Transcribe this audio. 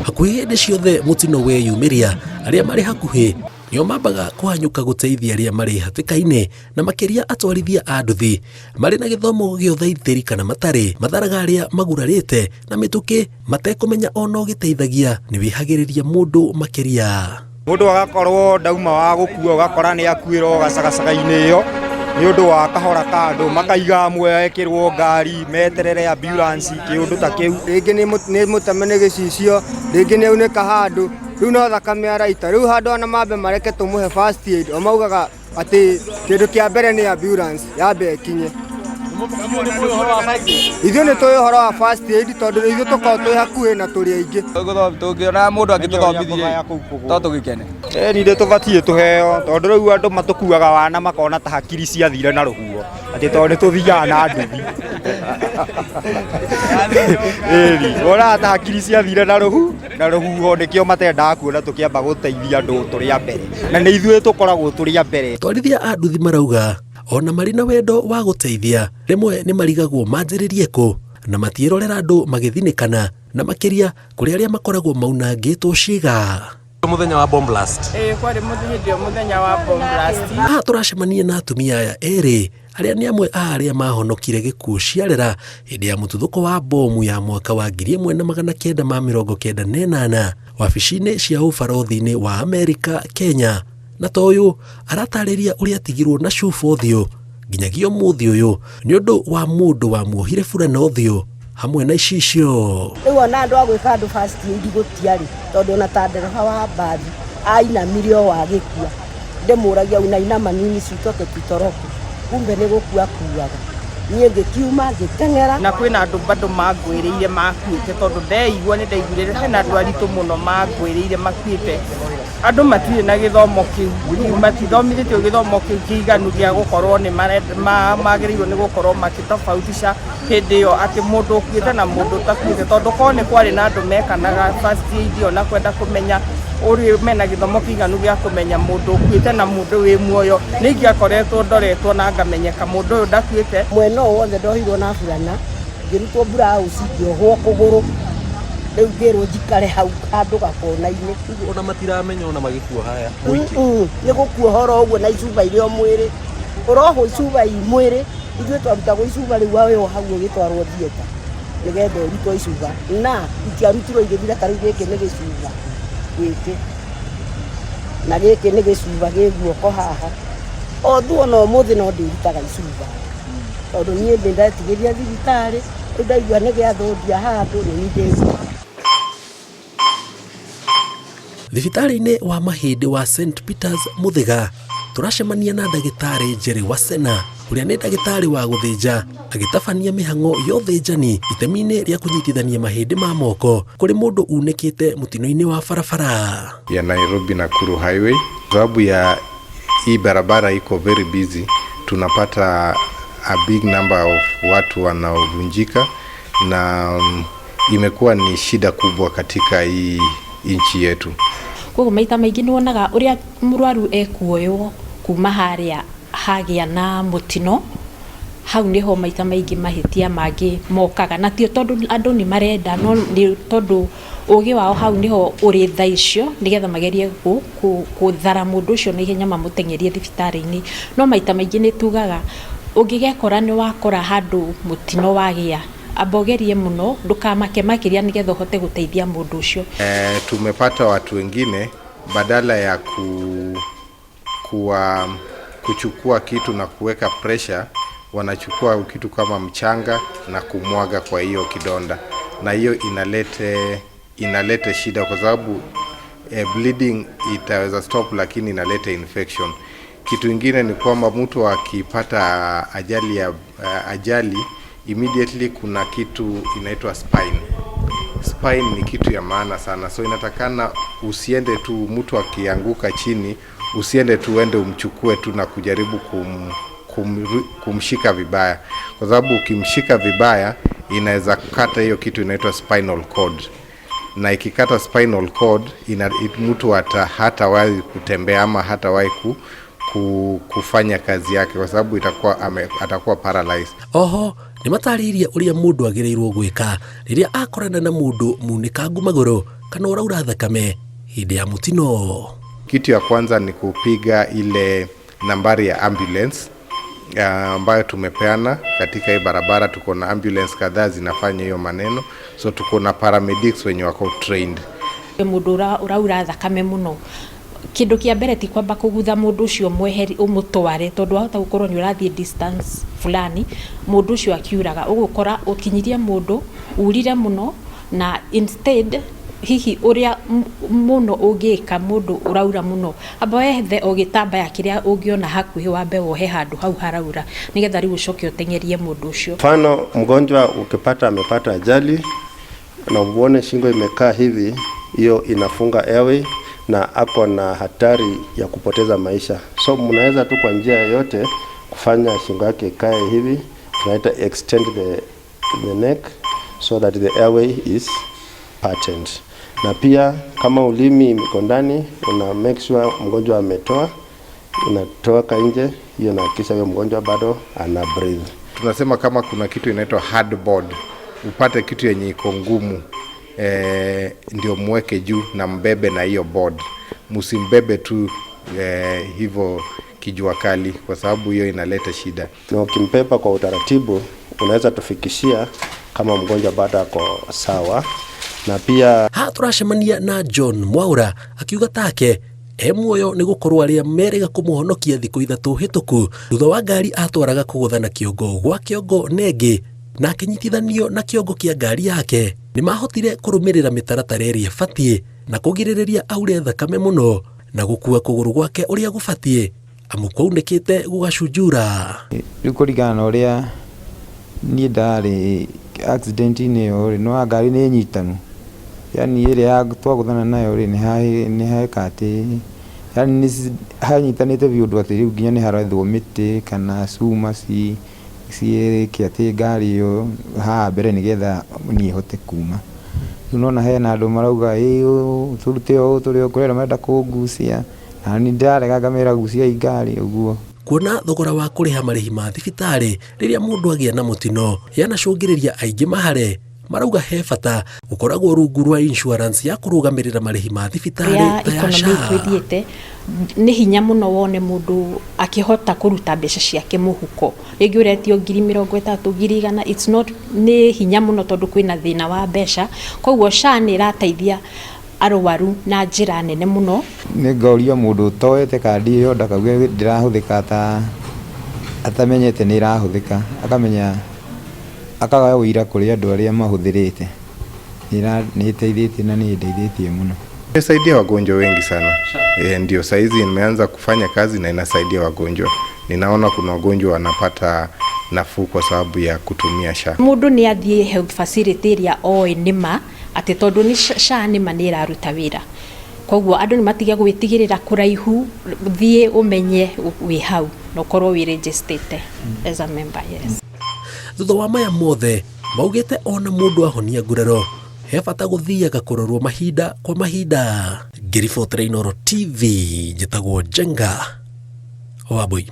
Hakuhĩ hĩndĩ ciothe mũtino weyumĩria, arĩa marĩ hakuhĩ nĩo mambaga kũhanyũka gũteithia arĩa marĩ hatĩka-inĩ, na makĩria atwarithia a nduthi marĩ na gĩthomo gĩa ũthaitĩri kana matarĩ, matharaga arĩa magurarĩte na mĩtũkĩ matekũmenya ona ũgĩteithagia nĩ wĩhagĩrĩria mũndũ makĩria. Mũndũ agakorwo ndauma wa gũkua, ũgakora nĩ akuĩra o gacagacaga-inĩ ĩyo nĩ ũndũ wa kahora ka andũ, makaiga amwe ekĩrwo ngari meterere ambulance, kĩũndũ ta kĩu. Rĩngĩ nĩ mũteme nĩ gĩcicio, rĩngĩ nĩ aunĩka handũ, rĩu no thakame araita, rĩu handũ ona mambe mareke tũmũhe first aid, o maugaga atĩ kĩndũ kĩa mbere nĩ ambulance yambe ĩkinye. Ithuĩ nĩ tũĩ ũhoro wa first aid tondũ ithuĩ tũkoragwo twĩ hakuhĩ na tũrĩ aingĩ. Tũngĩona mũndũ angĩtũthomithia to tũgĩkene. Ĩni nĩ tũbatiĩ tũheo tondũ rĩu andũ matũkuaga wana makona ta hakiri ciathire na rũhuho atĩ tondũ nĩ tũthiaga na nduthi. Ĩni wonaga ta hakiri ciathire na rũhu na rũhuho nĩkĩo matendaga kuona tũkĩamba gũteithia andũ tũrĩ a mbere, na nĩ ithuĩ tũkoragwo tũrĩ a mbere. Atwarithia a nduthi marauga ona marĩ na wendo wa gũteithia, rĩmwe nĩ marigagwo manjĩrĩrie kũ na matiĩrorera andũ magĩthinĩkana, na makĩria kũrĩ arĩa makoragwo maunangĩtwo ciĩga. Mũthenya wa bomb blast. Ĩĩ, kwarĩ hĩndĩ ĩyo mũthenya wa bomb blast. Haha tũracemania na atumia aya erĩ arĩa nĩ amwe a arĩa mahonokire gĩkuũ ciarera hĩndĩ ya mũtuthũko wa bomu ya mwaka wa 1998 wabici-inĩ cia ũbarothi-inĩ wa Amerika Kenya. Na ta ũyũ aratarĩria ũrĩa atigirwo na cuba ũthiũ nginyagia ũmũthĩ ũyũ nĩ ũndũ wa mũndũ wamuohire burana ũthiũ hamwe na icicio. Rĩu ona andũ a gwĩka andũ first aid gũtiarĩ, tondũ ona ta ndereba wa mbathi ainamire o agĩkua, ndĩmũragia unainama nini si utoke tutoroke, kumbe nĩ gũkua akuaga. Niĩ ngĩkiuma ngĩteng'era. Na kwĩna andũ bado mangwĩrĩire makuĩte, tondũ ndeigua nĩ ndaiguire hena andũ aritũ mũno mangwĩrĩire makuĩte. Andũ matirĩ na gĩthomo kĩu, matithomithĩtio gĩthomo kĩu kĩiganu gĩa gũkorwo nĩ magĩrĩirwo nĩ gũkorwo makĩtofautisha hĩndĩ ĩyo atĩ mũndũ ũkuĩte na mũndũ ũtakuĩte, tondũ korwo nĩ kwarĩ na andũ mekanaga first aid ĩyo na kwenda kũmenya ũrĩ mena gĩthomo kĩiganu gĩa kũmenya mũndũ ũkuĩte na mũndũ wĩ muoyo, nĩ ingĩakoretwo ndoretwo na ngamenyeka mũndũ ũyũ ndakuĩte. Mwena ũyũ wothe ndohirwo na burana, ngĩrutwo blouse ngĩohwo kũgũrũ, rĩu ngĩrwo njikare hau handũ gakona-inĩ. Ũguo ona matiramenya ona magĩkuoha aya mũingĩ. Nĩ gũkuohora ũguo na icuba irĩ o mwĩrĩ, ũrohwo icuba i mwĩrĩ, ithuĩ twarutagwo icuba rĩu waoywo hau ũgĩtwarwo theatre nĩgetha ũrutwo icuba, na itiarutirwo igĩthira, ta rĩu gĩkĩ nĩ gĩcuba gĩkĩ na gĩkĩ nĩ gĩcuba gĩ guoko haha. O thu ona ũmũthĩ no ndĩrutaga icuba tondũ niĩ ndĩ ndetigĩria thibitarĩ, rĩu ndaigua nĩ gĩathũndia handũ nĩ niĩ ndĩrutaga. Thibitarĩ-inĩ wa mahĩndĩ wa St Peters Mũthĩga tũracemania na ndagĩtarĩ Jerry Wasena ũrĩa nĩ ndagĩtarĩ wa gũthĩnja agĩtabania mĩhang'o ya ũthĩnjani itemi-inĩ rĩa kũnyitithania mahĩndĩ ma moko kũrĩ mũndũ unĩkĩte mũtino-inĩ wa barabara ya Nairobi Nakuru Highway. Sababu ya hii barabara iko very busy, tunapata a big number of watu wanaovunjika na imekuwa ni shida kubwa katika hii nchi yetu. Koguo maita maingĩ nĩ wonaga ũrĩa mũrwaru ekuoywo kuma harĩa hagĩa na mũtino, hau nĩho maita maingĩ mahĩtia mangĩ mokaga, na tio tondũ andũ nĩ marenda, no nĩ tondũ ũgĩ wao hau nĩho ũrĩ thaa icio, nĩgetha magerie gũthara mũndũ ũcio na ihenya mamũteng'erie thibitarĩ-inĩ. No maita maingĩ nĩ tugaga ũngĩgekora nĩ wakora handũ mũtino wagĩa, amba ũgerie mũno ndũkamake makĩria nĩgetha ũhote gũteithia mũndũ ũcio. Tumepata watu wengine badala ya kuchukua kitu na kuweka pressure, wanachukua kitu kama mchanga na kumwaga kwa hiyo kidonda, na hiyo inalete shida kwa sababu bleeding itaweza stop, lakini inaleta infection. Kitu ingine ni kwamba mtu akipata ajali ya ajali immediately kuna kitu inaitwa spine. Spine ni kitu ya maana sana, so inatakana usiende tu mtu akianguka chini, usiende tu uende umchukue tu na kujaribu kumshika vibaya, kwa sababu ukimshika vibaya inaweza kukata hiyo kitu inaitwa spinal cord, na ikikata spinal cord mtu hatawahi kutembea ama hatawahi kufanya kazi yake, kwa sababu atakuwa paralyzed. Oho Nĩ matarĩirie ũrĩa mũndũ agĩrĩirwo gwĩka rĩrĩa akorana na mũndũ munĩkangu magũrũ kana ũraura thakame hĩndĩ ya mũtino. Kitu ya kwanza ni kupiga ile nambari ya ambulance ambayo tumepeana katika hii barabara. Tuko na ambulance kadhaa zinafanya hiyo maneno, so tuko na paramedics wenye wako trained. Mundu uraura thakame muno, kindu kia mbere ti kwamba kugutha mundu ucio mweheri umutware, tondu wahota gukorwo ni urathie distance fulani, mundu ucio akiuraga ugukora ukinyirie mundu urire muno, na instead hihi uria muno ungika mundu uraura muno, amba wethe o gitambaya kiria ungiona hakuhi wambe wohe handu hau haraura nigetha riu ucoke utengerie mundu ucio. Mfano, mgonjwa ukipata amepata ajali na uone shingo imekaa hivi, hiyo inafunga airway na ako na hatari ya kupoteza maisha. So mnaweza tu kwa njia yoyote kufanya shingo yake ikae hivi, tunaita extend the neck so that the airway is patent. Na pia kama ulimi iko ndani, una make sure mgonjwa ametoa, inatoka nje, hiyo inahakikisha huyo mgonjwa bado ana breathe. Tunasema kama kuna kitu inaitwa hardboard, upate kitu yenye iko ngumu, ndio muweke juu na mbebe na hiyo board, msimbebe tu hivyo kijua kali, kwa sababu hiyo inaleta shida. Na ukimbeba kwa utaratibu, unaweza tufikishia kama mgonjwa bado ako sawa. Na pia ha turacemania na John Mwaura akiuga take e muoyo nĩ gũkorwo arĩa merĩga kũmũhonokia thikũ 3 hĩtũku thutha wa ngari atwaraga kũgũthana kĩongo gwa kĩongo nengĩ na akĩnyitithanio na kĩongo kĩa ngari yake. Nĩ mahotire kũrũmĩrĩra mĩtaratara ĩrĩa ĩbatiĩ na kũgirĩrĩria aure thakame mũno na gũkua kũgũrũ gwake ũrĩa gũbatiĩ amu kwaunĩkĩte gũgacunjura. Rĩu kũringana na ũrĩa niĩ ndarĩ accident-inĩ ĩyo rĩ, no ngari nĩ nyitanu, yani ĩrĩa twagũthana nayo rĩ, nĩ heka atĩ yani hanyitanĩte biũ ũndũ atĩ rĩu nginya nĩ harethwo mĩtĩ kana cuma ciĩke atĩ ngari ĩyo haha mbere nĩgetha niĩ hote kuma. Rĩu nona hena andũ marauga ĩ tũrute ũũ tũrĩ kũrĩ arĩa marenda kũngucia, na niĩ ndĩrarega ngamera guciai ngari ũguo. Kuona thogora wa kũrĩha marĩhi ma thibitarĩ rĩrĩa mũndũ agĩa na mũtino yanacũngĩrĩria aingĩ mahare, marauga he bata gũkoragwo rungu rwa insurance ya kũrũgamĩrĩra marĩhi ma thibitarĩ ta ya SHA. Ithiĩte nĩ hinya mũno wone mũndũ akĩhota kũruta mbeca ciake mũhuko, rĩngĩ ũretio 30,000, 100,000, it's not, nĩ hinya mũno tondũ kwĩna thĩna wa mbeca. Koguo SHA nĩ ĩrateithia arwaru na njĩra nene mũno. Nĩ ngoria mũndũ ũtoete kandi ĩyo ndakauge ndĩrahũthĩka ta atamenyete nĩ ĩrahũthĩka, akamenya akagaya ũira kũrĩ andũ arĩa mahũthĩrĩte. Nĩ ĩteithĩtie na nĩ ĩndeithĩtie mũno. Imesaidia wagonjwa wengi sana. Ndio saizi nimeanza kufanya kazi na inasaidia wagonjwa. Ninaona kuna wagonjwa wanapata nafuu kwa sababu ya kutumia SHA. Mũndũ nĩ athiĩ health facility ĩrĩa oĩ nĩma atĩ tondũ nĩ SHA nĩma nĩ ĩraruta wĩra. Koguo andũ nĩ matige gwĩtigĩrĩra kũraihu, thiĩ ũmenye wĩ hau na ũkorwo wĩ registered as a member, yes. Thutha wa maya mothe maugĩte ona mũndũ ahonia nguraro he bata gũthiaga kũrorwo mahinda kwa mahinda. Ngĩribotera Inooro TV, njĩtagwo Njenga Wambui.